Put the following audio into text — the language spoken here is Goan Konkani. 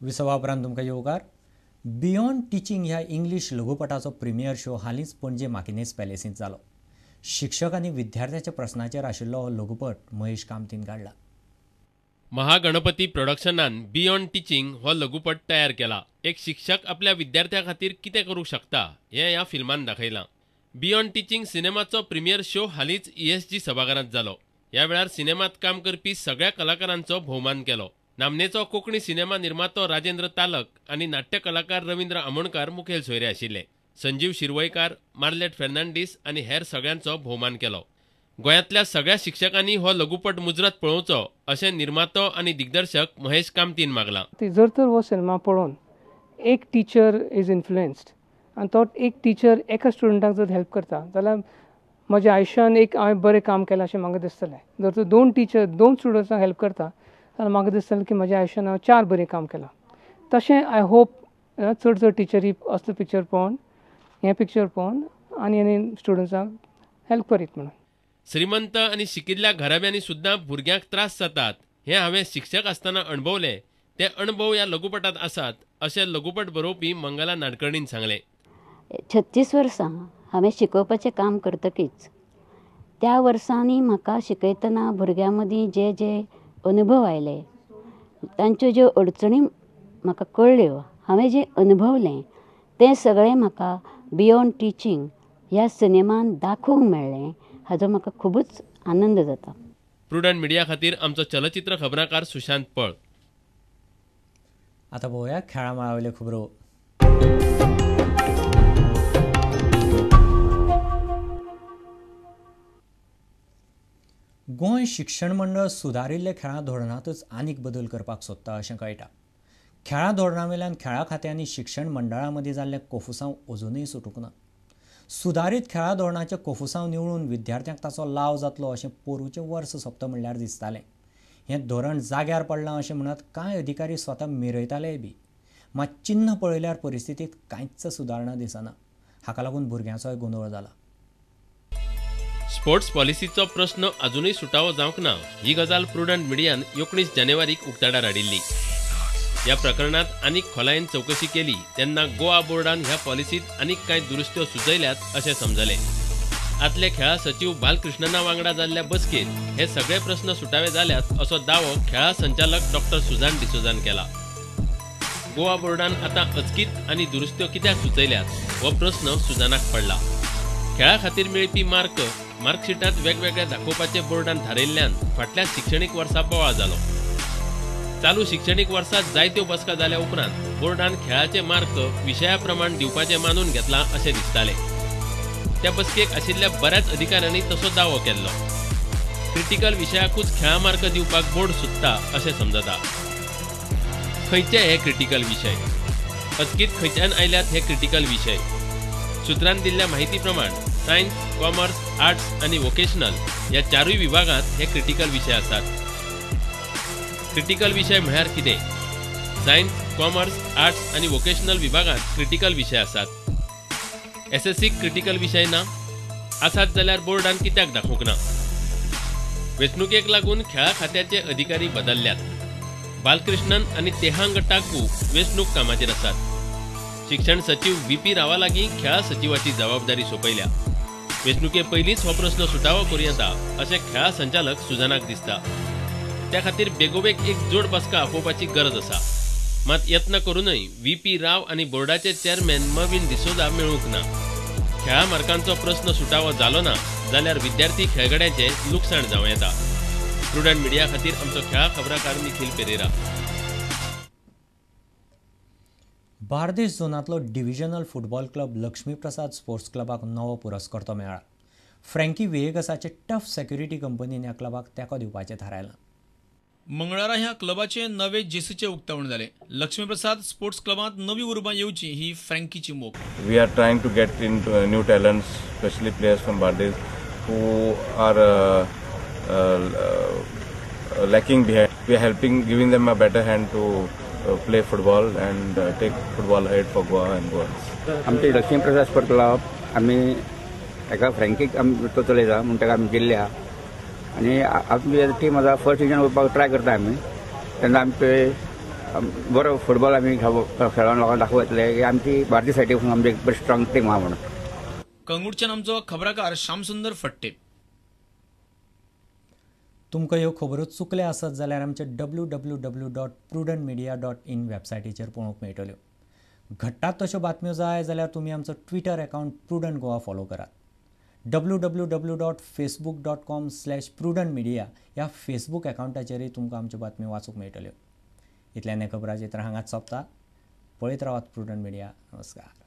विसवा उपरांत तुमकां येवकार. बियॉन्ड टिचींग ह्या इंग्लीश लघुपटाचो प्रिमियर शो हालींच पणजे माकिनेस पॅलेसींत जालो. शिक्षक आनी विद्यार्थ्याच्या प्रस्नाचेर आशिल्लो हो लघुपट महेश कामतीन काडला. महागणपती प्रोडक्शनान बियॉन्ड टिचींग हो लघुपट तयार केला. एक शिक्षक आपल्या विद्यार्थ्यां खातीर कितें करूंक शकता हें ह्या फिल्मान दाखयलां. बियॉन्ड टिचींग सिनेमाचो प्रिमियर शो हालींच ईएसजी सभाघरांत जालो. ह्या वेळार सिनेमांत काम करपी सगळ्या कलाकारांचो भोवमान केलो. नामनेचो कोंकणी सिनेमा निर्मातो राजेंद्र तालक आनी नाट्यकलाकार रवींद्र आमोणकार मुखेल सोयरे आशिल्ले. संजीव शिरवयकार, मार्लेट फेर्नांडीस आनी हेर सगळ्यांचो भोवमान केलो. गोंयांतल्या सगळ्या शिक्षकांनी हो लघुपट मुजरत पळोवचो अशें निर्मातो आनी दिग्दर्शक महेश कामतीन मागलां. जर तर हो सिनेमा पळोवन एक टिचर is influenced आनी तो एक टिचर एका स्टुडंटाक जर हेल्प करता जाल्यार म्हज्या आयुश्यान एक हांवें बरें काम केलां अशें म्हाका दिसतलें. जर तर दोन टिचर दोन स्टुडंट्सांक हेल्प करता जाल्यार म्हाका दिसतलें की म्हज्या आयुश्यान हांवें चार बरें काम केलां. तशें I hope चड चड टिचरी असलो पिक्चर पळोवन हें पिक्चर पळोवन आनी आनी स्टुडंट्सांक हेल्प करीत म्हणून. श्रीमंत आनी शिकिल्ल्या घराब्यांनी सुद्दां भुरग्यांक त्रास जातात हें हांवें शिक्षक आसतना अणभवलें. ते अणभव ह्या लघुपटांत आसात अशें लघुपट बरोवपी मंगला नाडकर्णीन सांगलें. 36 वर्सां हांवें शिकोवपाचें काम करतकीच त्या वर्सांनी म्हाका शिकयतना भुरग्यां मदीं जे जे अनुभव आयले, तांच्यो ज्यो अडचणी म्हाका कळ्ळ्यो, हांवें जें अनुभवलें तें सगळें म्हाका बियॉन्ड टिचींग ह्या सिनेमान दाखोवंक मेळ्ळें. हाजो म्हाका खुबूच आनंद जाता. प्रुडंट मिडिया खातीर आमचो चलचित्र खबराकार सुशांत पळ. आतां पळोवया खेळां मळावयल्यो खबरो. गोंय शिक्षण मंडळ सुदारिल्ल्या खेळां धोरणांतच आनीक बदल करपाक सोदता अशें कळटा. खेळां धोरणा वयल्यान खेळां खातें आनी शिक्षण मंडळा मदीं जाल्लें कोफुसांव अजुनूय सुटूंक ना. सुदारीत खेळां धोरणाचें कोफुसांव निवळून विद्यार्थ्यांक ताचो लाव जातलो अशें पोरूचें वर्स सोंपता म्हणल्यार दिसतालें. हें धोरण जाग्यार पडलां अशें म्हणत कांय अधिकारी स्वता मिरयतालेय बी. मात चिन्न पळयल्यार परिस्थितींत कांयच सुदारणा दिसना. हाका लागून भुरग्यांचोय गोंदळ जाला. स्पोर्ट्स पॉलिसीचो प्रस्न अजुनूय सुटावो जावंक ना ही गजाल प्रुडंट मिडियान 19 जानेवारीक उक्ताडार हाडिल्ली. ह्या प्रकरणांत आनीक खोलायेन चवकशी केली तेन्ना गोवा बोर्डान ह्या पॉलिसींत आनीक कांय दुरुस्त्यो सुचयल्यात अशें समजलें. आदले खेळां सचीव बालकृष्णना वांगडा जाल्ल्या बसकेंत हे सगळे प्रस्न सुटावे जाल्यात असो दावो खेळां संचालक डॉक्टर सुजान डिसोजान केला. गोवा बोर्डान आतां अचकीत आनी दुरुस्त्यो कित्याक सुचयल्यात हो प्रस्न सुजानाक पडला. खेळा खातीर मेळपी मार्क मार्कशीटांत वेगवेगळे दाखोवपाचे बोर्डान थारायिल्ल्यान फाटल्या शिक्षणीक वर्सा बोवाळ जालो. चालू शिक्षणीक वर्सात जायत्यो बसका जाल्या उपरांत बोर्डान खेळाचे मार्क विशया प्रमाण दिवपाचें मानून घेतलां अशें दिसतालें. त्या बसकेक आशिल्ल्या बऱ्याच अधिकाऱ्यांनी तसो दावो केल्लो. क्रिटिकल विशयाकूच खेळां मार्क दिवपाक बोर्ड सोदता अशें समजता. खंयचे हे क्रिटिकल विशय? अचकीत खंयच्यान आयल्यात हे क्रिटिकल विशय? सुत्रान दिल्ल्या माहिती प्रमाण सायन्स, कॉमर्स, आर्ट्स आनी वोकेशनल ह्या चारूय विभागांत हे क्रिटिकल विशय आसात. क्रिटिकल विशय म्हळ्यार कितें? सायन्स, कॉमर्स, आर्ट्स आनी वोकेशनल विभागांत क्रिटिकल विशय आसात. एसएससीक क्रिटिकल विशय ना? आसात जाल्यार बोर्डान कित्याक दाखोवंक ना? वेंचणुकेक लागून खेळां खात्याचे अधिकारी बदलल्यात. बालकृष्णन आनी तेहांग टाकू वेंचणूक कामाचेर आसात. शिक्षण सचीव व्ही.पी. रावा लागीं खेळां सचिवाची जबाबदारी सोंपयल्या. वेंचणुके पयलींच हो प्रस्न सुटावो करूं येता अशें खेळां संचालक सुजानाक दिसता. त्या खातीर बेगोबेग एक जोड बसका आपोवपाची गरज आसा. मात यत्न करूनय व्ही.पी. राव आनी बोर्डाचे चेअरमॅन मर्विन डिसोजा मेळूंक ना. खेळां मार्कांचो प्रस्न सुटावो जालो ना जाल्यार विद्यार्थी खेळगड्यांचें लुकसाण जावं येता. प्रुडंट मिडिया खातीर आमचो खेळां खबराकार Nikhil Pereira. Bardez झोनांतलो divisional football club Laxmiprasad sports क्लबाक नवो पुरस्कर्तो मेळ्ळा. फ्रँकी व्हिएगसाचे टफ सेक्युरिटी कंपनीन ह्या क्लबाक तेंको दिवपाचें थारायलां. मंगळारा ह्या क्लबाचे नवे जेसीचें उक्तावण जालें. लक्ष्मीप्रसाद स्पोर्ट्स क्लबांत नवी उर्बा येवची ही फ्रँकीची मोख. We are trying to get in new talents, specially players from Bardez who are lacking behind. We are helping, giving them a better hand to play football and take football ahead for Goa and Goans. आमचे लक्ष्मीप्रसाद स्पोर्ट क्लब आमी एका फ्रँकीक आमी तो चलयता म्हूण ताका आमी दिल्ले आहा आनी आमची टीम आतां फर्स्ट डिविजन वचपाक ट्राय करता आमी. तेन्ना आमचे बरो फुटबॉल आमी खेळोन लोकांक दाखयतले की आमची बार्देस सायडीक आमची एक बरी स्ट्रॉंग टीम आहा म्हणून. कळंगूटच्यान आमचो खबराकार श्यामसुंदर फट्टे. तुमकां ह्यो खबरो चुकल्या आसत जाल्यार आमच्या www.prudentmedia.in वेबसायटीचेर पळोवंक मेळटल्यो. घडटात तश्यो बातम्यो जाय जाल्यार तुमी आमचो Twitter account Prudent Goa follow करात. www.facebook.com/prudentmedia ह्या फेसबूक अकावंटाचेरय तुमकां आमच्यो बातम्यो वाचूंक मेळटल्यो. इतल्यान हें खबराचित्र हांगाच सोंपता. पळयत रावात प्रुडंट मिडिया. नमस्कार.